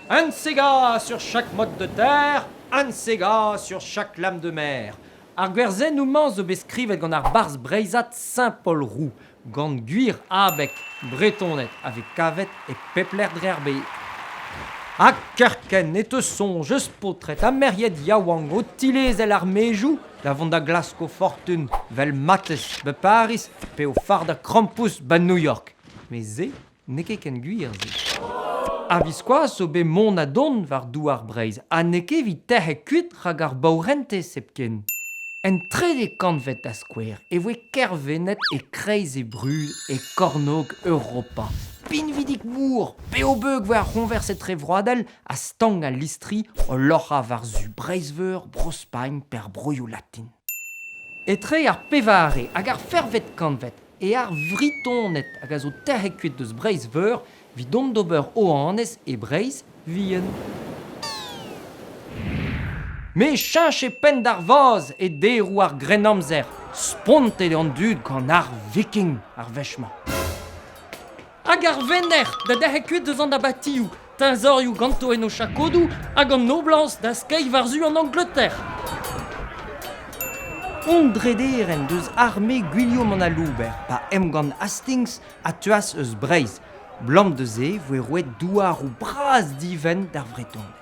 Un Sega sur chaque mode de terre, un Sega sur chaque lame de mer. Ar gwerzennoù-mañ zo bet skrivet gant ar barzh breizhat Saint-Paul Roux, gant gwir abeg Bretoned a vez kavet e pep lec'h dre ar bed. Ha kerkent e teu soñj eus paotred ha merc'hed yaouank o tilezel ar maezoù da vont da glask o fortun 'vel matezh 'ba Pariz pe o fardañ krampouezh 'ba New York. Met se n'eo ket ken gwir se. A-viskoazh zo bet mont ha dont war douar Breizh ha n'eo ket evit tec'het kuit rak ar baourentez hepken. En trede kantved da skouer e voe Kervened e-kreiz he brud e kornôg Europa. Pinvidik-mor, p'eo-beug war ar c'hoñvers etrevroadel ha stank al listri o loc'hañ war-zu Breizh-Veur, Bro-Spagn pe ar broioù latin. Etre ar pevare hag ar fervet kantved e ar Vritoned hag a zo tec'het kuit eus Breizh-Veur evit dont d'ober o annez e Breizh vihan. Met cheñch eo penn d'ar vazh e deroù ar Grennamzer. Spontet eo an dud gant ar Viking ar wech-mañ. Hag ar venec'h da derc'hel kuit eus an abatioù, teñzorioù ganto en o chakodoù hag an noblañs da skeiñ war-zu an Angleter. Un drederenn deus arme Gwilhom an Alouber pa emgann Hastings a teuas eus Breizh. 'Blam da se e voe roet douaroù bras-divent d'ar Vretoned.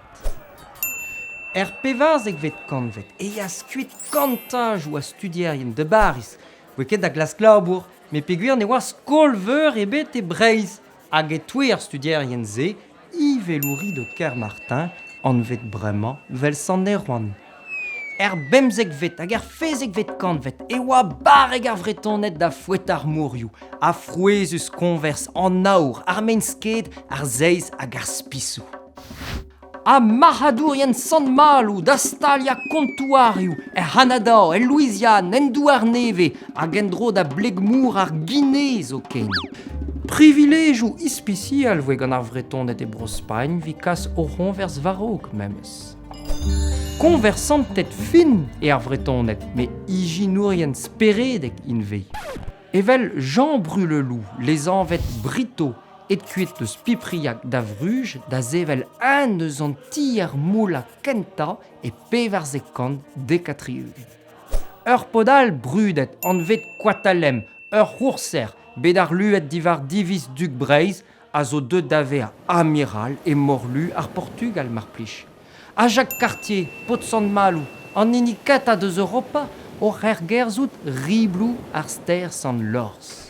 Er pevarzekvet kantved e yas kuit kantajoù a studierien da Bariz, 'voe ket da glask labour, met peogwir ne oa skol-veur ebet e Breizh hag e-touez ar studierien-se ivez Louri de Kermartin, anvet bremañ 'vel Sant Erwan. Er bemzekvet hag er fezekvet kantved e oa barrek ar Vretoned da foetañ ar morioù, ha frouezhus koñvers an aour, ar mein-sked, ar seiz hag ar spisoù. Ha marc'hadourien Sant-Maloù da staliañ kontouarioù er C'hanada, el Louiziane, en Douar-Nevez hag en-dro da bleg-mor ar Gine zoken. Privilejoù ispisial voe gant ar Vretoned e Bro-Spagn evit kas o c'hoñvers war-raok memes. Koñversanted fin eo ar Vretoned, met ijinourien speredek int ivez. Evel Jean Bruleloup, lesanvet Brito, aet kuit eus Pipriac da Vruges da sevel un eus an tier-moullañ kentañ e 1470. Ur paotr all brudet anvet Koatalem, ur c'hourser bet arluet diwar diviz dug Breizh, a zo deuet da vezañ amiral e morlu ar Portugal mar plij. Ha Jacques Cartier, paotr Sant-Maloù, an hini kentañ deus Europa oc'h ergerzhout ribloù ar stêr Sant-Lors.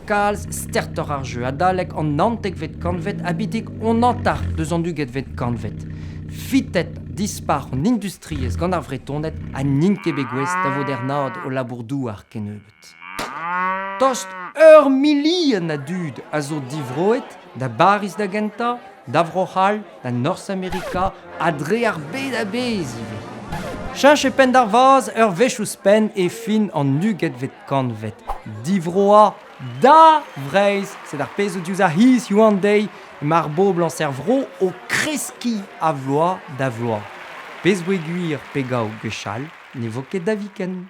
Kalz stertoc'h ar jeu adalek an naontekvet kantved ha betek hon hanter deus an ugentvet kantved. Fitet dispac'h an industriezh gant ar Vretoned ha n'int ket bet gouest da vodernaat o labour-douar kennebeut. Tost ur milion a dud a zo divroet da Bariz da gentañ, da Vro-C'hall, da Norzhamerika ha dre ar bed a-bezh ivez. Cheñch e penn d'ar vazh ur wech ouzhpenn e fin an ugentvet kantved. Divroañ da Vreizh, sed ar pezh zo diouzh ar c'hiz hiziv an deiz emañ ar boblañs er vro o kreskiñ a vloaz da vloaz. Pezh voe gwir pe gaou gwechall ne vo ket da viken.